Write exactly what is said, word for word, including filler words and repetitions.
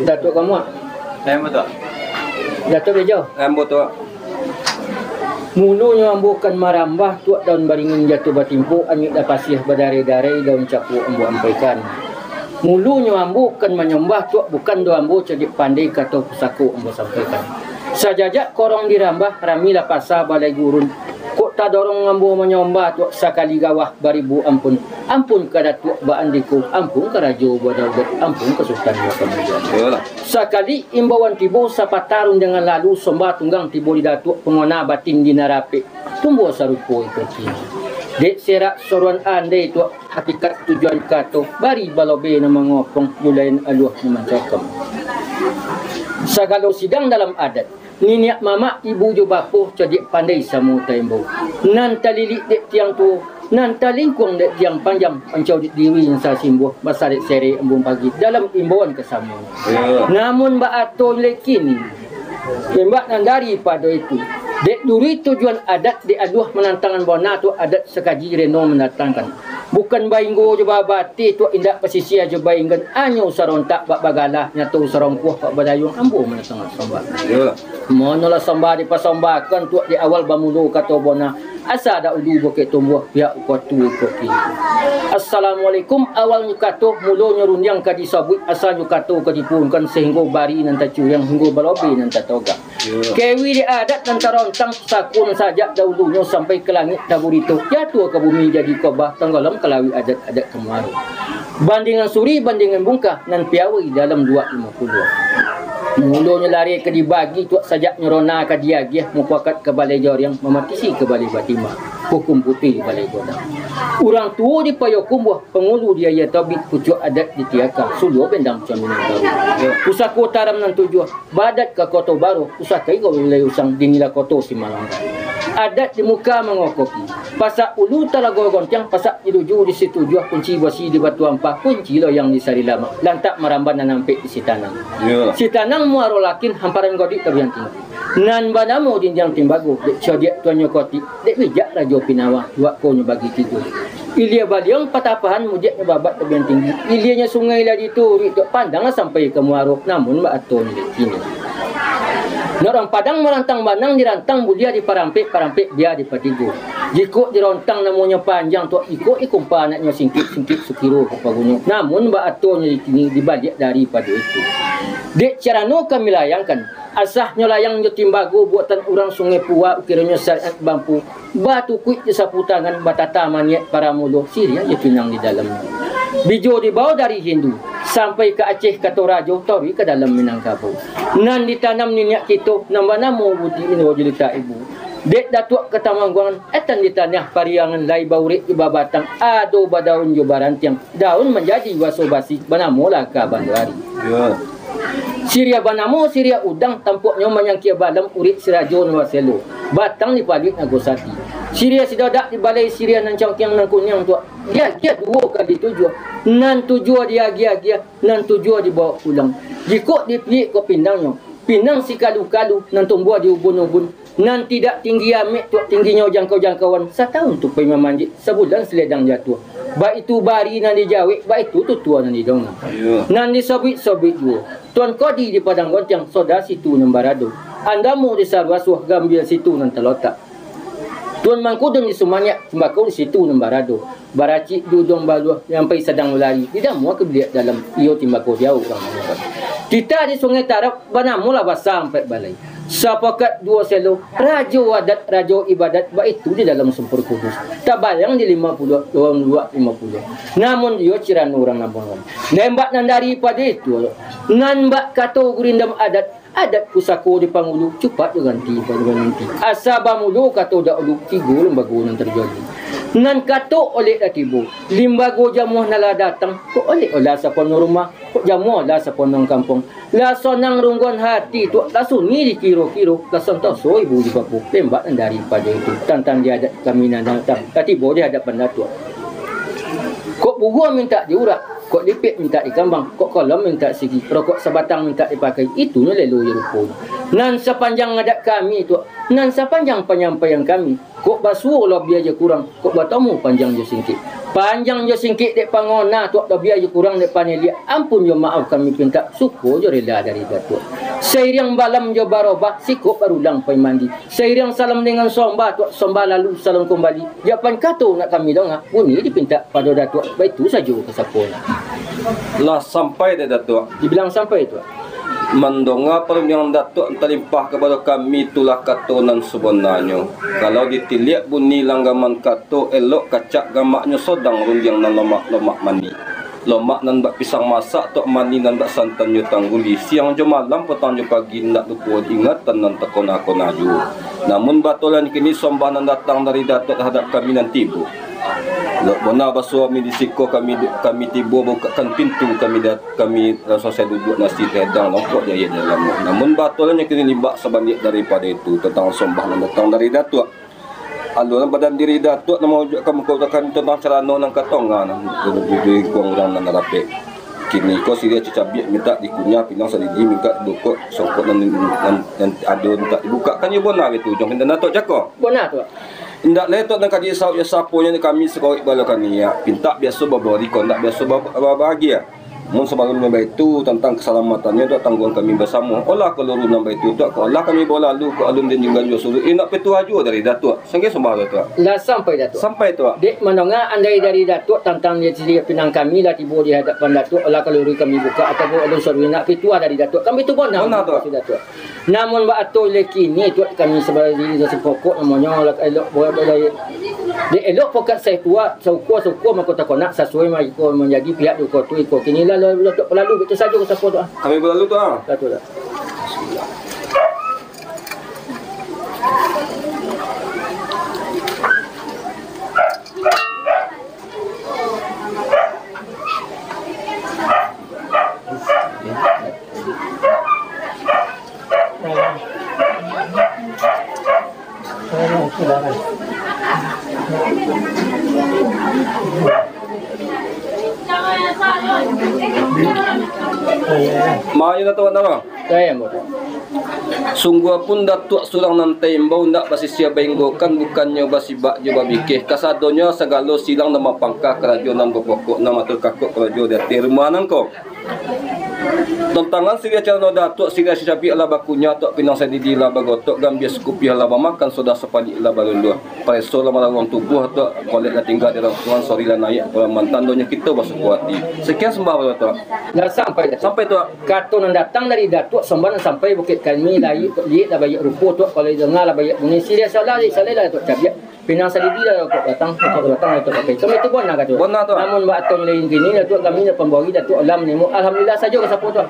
Datuak Kamuak. Ambo tu. Datuak Bejo. Ambo tu. Mulonyo ambo kan marambah tuak daun baringin jatuah batimpo, anyuik dapasiah badarai-darai daun capuak ambo ampaikan. Mulonyo ambo kan manyambah tuak bukan doh ambo cadiak pandai kato pusako ambo sampaikan. Sajajak korong dirambah, ramilah pasa balai gurun. Kok tadorong ambo manyambah tuak sakali gawah baribu ampun. Ampun ka Datuak Baandiko, ampun ka Rajo Badaulat, ampun ka Sutan Bakamudian. Iyolah. Sakali imbauan tibo, sapatah rundiangan lalu, sombah tunggang tibo di Datuak, pangona batin di nan rapek, tumbuah sarupo iko kini. Dek serak soruan andai tuak, hakikat tujuan kato, bari balobeh nan mangopong, bulayan aluah nan mancokong. Sagalo sidang dalam adat, niniak mamak, ibu jo bapo, cadiak pandai samo taimbau. Nan talilik dek tiang tuo, nan talingkuang dek tiang panjang, mancaudik diri nan sasimbuah, basarik-serek embun pagi, dalam imbauan kasamonyo. Yo. Namun baato lai kini, tembak nan daripado itu, dek duri tujuan adat, dek aluah manantangan bona tu adat sakaji reno mandatangkan. Bukan bainggo jo babateh tuak indak pasisia jo bainggan, anyo sarontak bak bagalah, nyato sarongkuah bak badayuang ambo mandatangkan sombah. Yo. Manolah sombah dipasombakan tuak di awal bamulo kato bona, asa dahulu bukik tumbuah pihak uko tu uko kini. Assalamualaikum awalnyo kato, mulonyo rundiang ka disabuik, asalnyo kato ka dipuhunkan sahinggo bari nan tacuriang, hinggo balobeh nan tatogak. Kewi di adat nan tarontang, pusako nan sajak dahulunyo sampai ka langik taburito, jatuah ka bumi jadi kobah, tanggalam ka lauik adat-adat kamuaro. Bandingan suri, bandingan bungkah, nan piawai dalam duo limo puluah. Mulonyo lareh ka dibagi, tuak sajaknyo rona ka diagiah, mupakat ka balai joriang, mamatisi ka balai batimah, hukum putuih balai godang. Urang tuo di payo kumbuah, pangulu di aia tobik, pucuak adat di tiakang, suluah bendang caminan baru. Pusako taram nan tujuah, Badat ka Koto Baro, usakai ka Ulai Usang, dinilah koto Simalangga. Adat di muka mangokoki, pasak ulu Talago Gontiang, pasak di luju di Situjuah, kunci basi di Batu Ampa, kunci loyang di Sarilamak, lantak maramban nan ampek di Sitanang. Yo. Sitanang Muaro Lakin, hamparan Godik Tabian Tinggi. Nan banamo Dindiang Timbago, dek codiak tuannyo kotik, dek bijak Rajo Pinawa, duak konyo bagi tigo. Ilia baliang patapahan, mudiaknyo babak tabian tinggi. Ilianyo sungai lah dituruik, dek pandang lah sampai ka muaro, namun baatonyo dek kini. Nak urang Padang marantang banang, dirantang buliah diparampek, parampek bia dipatigo. Jikok dirontang namonyo panjang, tuak jikok dikumpa anaknyo singkik, singkik sukiro ka pagunyo. Namun baatonyo dek kini dibaliak daripado itu. Dek carano kami layangkan, Asahnyo layang jo timbago buatan urang Sungai Pua, ukiranyo sareat bampu, batukuik jo sapu tangan, batata maniaik paramulo, siriah jo pinang di dalamnyo. Bijo dibao dari Hindu, sampai ka Aceh ka Torajo, taruih ka dalam Minangkabau. Nan ditanam niniak kito, nan banamo Budi Indro jo litak ibu. Dek Datuak Katamangguangan, etan di tanah Pariangan, lai baurek jo babatang, ado badaun jo barantiang, daun manjadi baso basi, banamo laka banduari. Yo. Siriah banamo siriah udang, tampuaknyo manyangkia balam, urek sirajo nan baselo, batang dipaluik nago sati. Siriah sidodak di balai, siriah nan cangkiang nan kuniang tu, diagiah duo kali tujuah, nan tujuah diagiah-agiah, nan tujuah dibaok pulang. Jikok dipiyik kok pinangnyo, pinang sikalu-kalu, nan tumbuah di ubun-ubun, Nan tidak tinggi amek, tuak, tingginyo jangkau-jangkauan, satahun tupai mamanjek, sabulan saledang jatuah. Baitu bari nan dijawek, baitu tutua nan didonga. Iyo. Nan disobuik-sobuik juo, Tuan Kodi di Padang Gontiang, soda situ nan barado. Andamo di Saruasuah, gambia situ nan talotak. Tuan Mangkudun di Sumanyak, timbako di situ nan barado. Baracik di ujuang baluah, nan pai sadang balari, didamua ka biliak dalam, iyo timbako di awak urang manyaran. Titah di Sungai Tarab, banamolah Basa Ampek Balai. Sapakat duo selo, rajo adat, rajo ibadat, baitu di dalam Sumpur Kudus. Tabayang di limo puluah, lawang luak limo puluah. Namun iyo cirano urang Lamongan. Nembak nan daripado itu, nan bak kato gurindam adat, Adat pusako di pangulu, cupak jo ganti pado ganti. Asa bamulo kato dahulu, tigo limbago nan tarjadi. Nan kato oleh lah tibo, limbago jamuah nan lah datang, kok oleh lah sapono rumah, kok jamuah lah sapono kampuang. Lah sonang rungguan hati tu, lah sunyi dikiro-kiro, lah santoso ibu jo bapo, tembak nan daripado itu, tantang di adat kami nan datang, lah tibo di hadapan Datuak. Kok buruang mintak diurak, kok lipek mintak dikambang, kok kolom mintak sigi, rokok sabatang mintak dipakai, itunyo lelo jo ruponyo. Nan sapanjang adat kami tu, nan sapanjang panyampaian kami, Kok basuo labiah jo kurang, kok batamu panjang jo singkek. Panjang jo singkek dek pangona, tuak labiah jo kurang dek paniliak. Ampun jo maaf kami pintak, suko jo rila dari Datuak. Sairiang balam jo barobah, sikok barulang pai mandi. Sairiang salam dengan sombah, tuak sombah lalu salam kumbali. Japan kato nak kami donga, bunyi dipintak pado Datuak, baitu sajo kasaponyo. Lah sampai dek Datuak? Dibilang sampai, Tuak. Mandonga parundiangan Datuak talimpah kapado kami, itulah kato nan sabananyo. Kalau ditiliak bunyi langgaman kato, elok kacak gamaknyo sodang rundiang nan lomak-lomak manih. Lomak nan bak pisang masak, tuak, manih nan bak santan jo tangguli. Siang jo malam, patang jo pagi, indak lupo ingatan nan takona-kona juo. Namun batolan kini sombah nan datang dari Datuak tahadap kami nan tibo. Lok bona basuo kami di siko, kami du-, kami tibo bukakan pintu, kami dat-, kami lah salasai duduak nasi teh hidang longkok di ayie dalam. Namun batolannyo kini libak sabaliak daripado itu, tantang sombah nan datang dari Datuak. Aluran badan diri Datuak nan maujuakkan muko kami tantang carano nan ka tonga nan di-, di-, di-, dikuang urang nan rapek. Kini ko siriah cacabiak mintak dikunyah, pinang sadidi mintak dibukok, songkok nan, nan, nan ado mintak dibukak. Kan iyo bona gitu, Jong Intan Datuak cako. Bona tu. Indak lai tu nan ka disauik jo saponyo ni, kami sakorek balo kaniak. Pintak biaso babari, kondak biaso ba-, ba-, bahagia. Mun sabalunnyo baitu, tantang kasalamatannyo tu tangguang kami basamo. Olah kaluru nan baitu tu, kok alah kami bawa lalu ka alun dininggan jo suruik, indak pituah juo dari Datuak. Sangkeh sombah Datuak. Lah sampai Datuak. Sampai tu. Dek mandonga andai dari Datuak tantang di siriah pinang kami lah tibo di hadapan Datuak, olah kaluru kami bukak, atau alun suruik, indak pituah dari Datuak. Kami tu bona. Bona tu. Datuak. Namun bak ato lai kini, Tuak, kami sabagai diri sasepokok, namonyo lah elok, buat, buat, buat, dek elok pokat sai tuak, saukua, saukua mako takonak, sasuai mako manjadi pihak di uko tu, iko kini lah, lah, lah, Tuak, balalu, itu sajo ka sapo tu, ah. Kami balalu tu, ah. Lah tu lah. Mari, Datuak, Datuak. Sungguahpun Datuak surang nan taimbau, indak basisia bainggokan, bukannyo basibak jo babikeh. Kasadonyo sagalo silang nan bapangka, karajo nan bapokok, nan mato kakok karajo di ateh rumah nangko. Tantangan siriah carano Datuak, siriah sacabiak lah bakunyah, tuak, pinang sadidi lah bagotok, gambia sakupiah lah bamakan, sodah sapaliak lah baluluah. Pareso lah malaruang tubuah, tuak, kolek lah tingga di rangkuangan, sori lah naiak ka laman tandonyo, kito basuko ati. Sakian sombah balo, Tuak. Lah sampai, Datuak. Sampai, Tuak. Kato nan datang dari Datuak, sombah nan sampai bukik kami, lai, Tuak, liek lah baiak rupo, Tuak, kalau didonga lah baiak bunyi, siriah salah, liek salah lah, Tuak, cabiak. Pinang sadidi lah, Tuak, batang, Tuak, batang, Tuak, pakai. Kami tu bona, Datuak. Bona, Tuak. Namun bak ato lain kini, Datuak, kami lah pambari, Datuak, alam nemu. Alhamdulillah sajo ka sapo, Tuak.